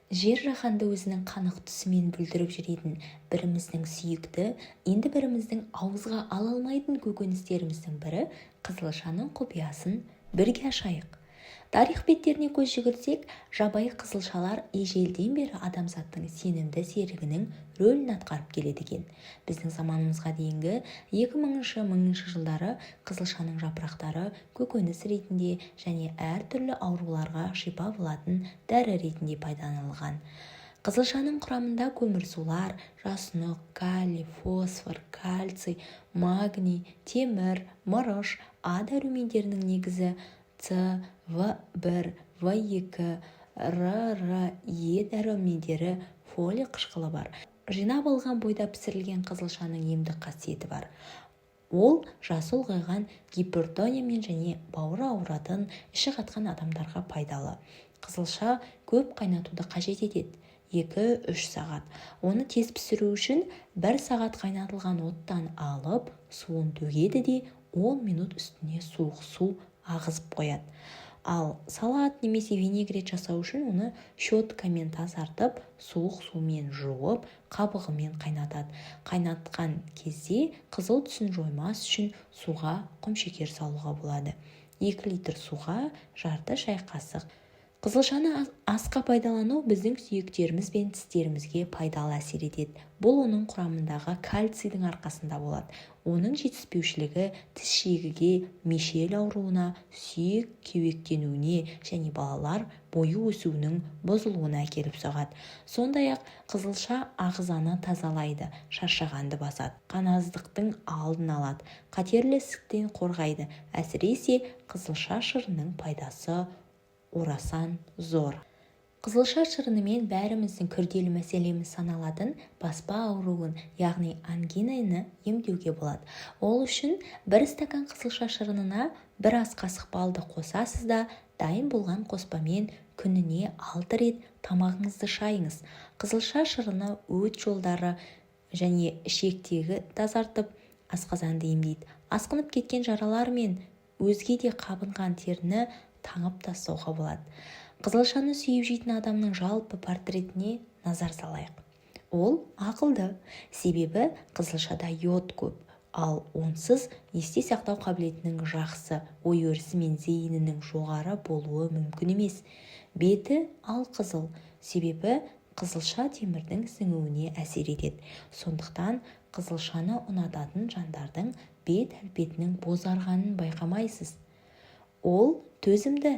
Жер-жаһанды өзінің қанық түсімен бүлдіріп жүретін біріміздің сүйікті, енді біріміздің ауызға ала алмайтын көкөністеріміздің бірі қызылшаның құпиясын бірге ашайық. Тарих беттеріне көз жүгіртсек, жабайы қызылшалар ежелден бері адамзаттың сенімді серігінің рөлін атқарып келеді екен. Біздің заманымызға дейінгі 2000-шы, мыңыншы жылдары қызылшаның жапырақтары көкөніс ретінде және әртүрлі ауруларға шипа болатын дәрі ретінде пайдаланылған. Қызылшаның құрамында көмірсулар, жасұнық, калий, фосфор, кальций, магний, темір, мырыш, А дәрумендерінің негізі, С, В1, В2, Р, Р, Е дәрумендері, фолий қышқылы бар. Жинап алған бойда пісірілген қызылшаның емдік қасиеті бар. Ол жасы ұлғайған, гипертониямен және бауыры ауыратын, іші қатқан адамдарға пайдалы. Қызылша көп қайнатуды қажет етеді: 2-3 сағат. Оны тез пісіру үшін 1 сағат қайнатылған оттан алып, суын төгеді де, 10 минут үстіне суық су ағызып қояды. Ал салат немесе винегрет жасау үшін оны щеткамен тазартып, суық сумен жуып, қабығымен қайнатады. Қайнатқан кезде қызыл түсін жоймас үшін суға құмшекер салуға болады: 2 литр суға жарты шай қасық. Қызылшаны асқа пайдалану біздің сүйектеріміз бен тістерімізге пайдалы әсер етеді. Бұл оның құрамындағы кальцийдің арқасында болады. Оның жетіспеушілігі тіс жегіге, мешел ауруына, сүйек кеуектенуіне және балалар бойы өсуінің бұзылуына әкеліп соғады. Сондай-ақ қызылша ағзаны тазалайды, шаршағанды басады, қаназдықтың алдын алады, қатерлі ісіктен қорғайды. Әсіресе қызылша шырынының пайдасы орасан зор. Қызылша шырынымен бәріміздің күрделі мәселеміз саналатын баспа ауруын, яғни ангинаны емдеуге болады. Ол үшін 1 стакан қызылша шырынына 1 ас қасық балды қосасыз да, дайын болған қоспамен күніне алты рет тамағыңызды шайыңыз. Қызылша шырыны өт жолдары және ішектегі тазартып, асқазанды емдейді. Асқынып кеткен жаралар мен өзге де қабынған теріні таңып тастауға болады. Қызылшаны сүйіп жейтін адамның жалпы портретіне назар салайық. Ол ақылды, себебі қызылшада йод көп. Ал онсыз есте сақтау қабілетінің жақсы, ой-өрісі мен зейінінің жоғары болуы мүмкін емес. Беті алқызыл, себебі қызылша темірдің сіңуіне әсер етеді. Сондықтан қызылшаны ұнататын жандардың бет әлпетінің бозарғанын байқамайсыз. Ол төзімді.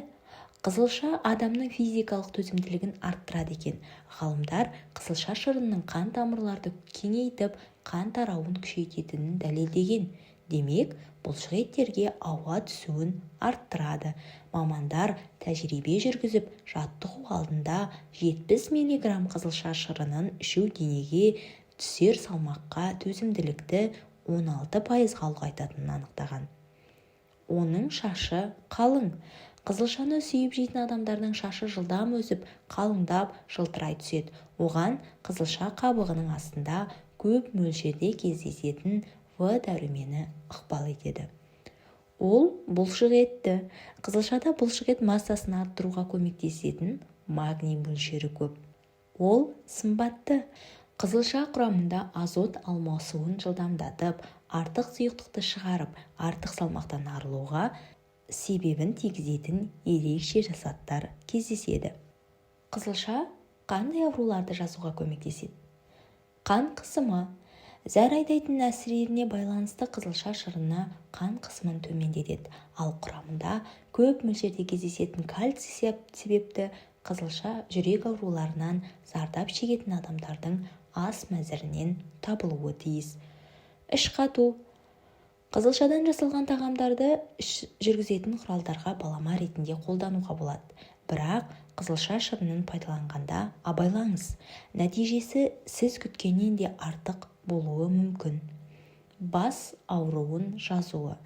Қызылша адамның физикалық төзімділігін арттырады екен. Ғалымдар қызылша шырынының қан тамырларды кеңейтіп, қан тарауын күшейтетінін дәлелдеген. Демек, бұлшық еттерге ауа түсуін арттырады. Мамандар тәжірибе жүргізіп, жаттығу алдында 70 миллиграмм қызылша шырынын ішу денеге түсер салмаққа төзімділікті 16%-ға ұлғайтатынын анықтаған. Оның шашы қалың. Қызылшаны сүйіп жейтін адамдардың шашы жылдам өсіп, қалыңдап, жылтырай түседі. Оған қызылша қабығының астында көп мөлшерде кездесетін В дәрумені ықпал етеді. Ол бұлшық етті. Қызылшада бұлшық ет массасын арттыруға көмектесетін магний мөлшері көп. Ол сымбатты. Қызылша құрамында азот алмасуын жылдамдатып, артық сұйықтықты шығарып, артық салмақтан арылуға себебін тигізетін ерекше заттар кездеседі. Қызылша қандай ауруларды жазуға көмектеседі? Қан қысымы. Зәр айдайтын әсеріне байланысты қызылша шырыны қан қысымын төмендетеді. Ал құрамында көп мөлшерде кездесетін кальций себепті қызылша жүрек ауруларынан зардап шегетін адамдардың ас мәзірінен табылуы тиіс. Іш қату. Қызылшадан жасалған тағамдарды іш жүргізетін құралдарға балама ретінде қолдануға болады. Бірақ қызылша шырынын пайдаланғанда абайлаңыз, нәтижесі сіз күткеннен де артық болуы мүмкін. Бас ауруын жазуы.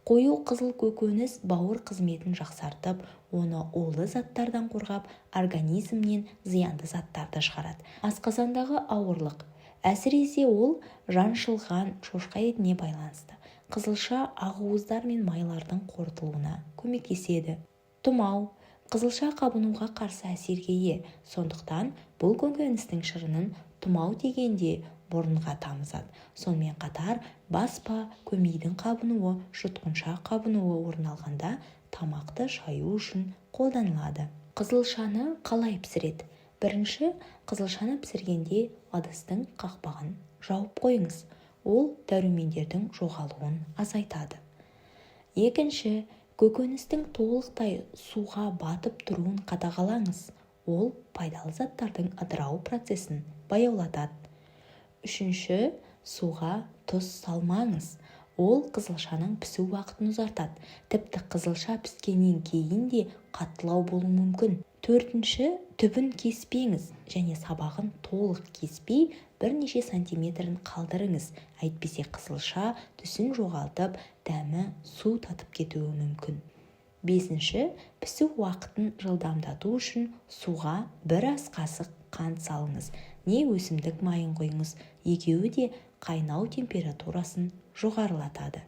Қою қызыл көкөніс бауыр қызметін жақсартып, оны улы заттардан қорғап, организмнен зиянды заттарды шығарады. Асқазандағы ауырлық, әсіресе ол жаншылған шошқа етіне байланысты. Қызылша ақуыздар мен майлардың қорытылуына көмектеседі. Тұмау. Қызылша қабынуға қарсы әсерге ие, сондықтан бұл көкөністің шырынын тұмау тигенде мұрынға тамызады. Сонымен қатар баспа, көмейдің қабынуы, жұтқыншақ қабынуы орын алғанда тамақты шаю үшін қолданылады. Қызылшаны қалай пісіреді? Бірінші, қызылшаны пісіргенде ыдыстың қақпағын жауып қойыңыз. Ол дәрумендердің жоғалуын азайтады. Екінші, көкөністің толықтай суға батып тұруын қадағалаңыз. Ол пайдалы заттардың ыдырау процесін баяулатады. Үшінші, суға тұз салмаңыз. Ол қызылшаның пісу уақытын ұзартады. Тіпті қызылша піскеннен кейін де қаттылау болуы мүмкін. Төртінші, түбін кеспеңіз және сабағын толық кеспей, бірнеше сантиметрін қалдырыңыз. Әйтпесе қызылша түсін жоғалтып, дәмі су татып кетуі мүмкін. Бесінші, пісу уақытын жылдамдату үшін суға бір ас қасық қант салыңыз, не өсімдік майын құйыңыз. Екеуі де қайнау температурасын жоғарылатады.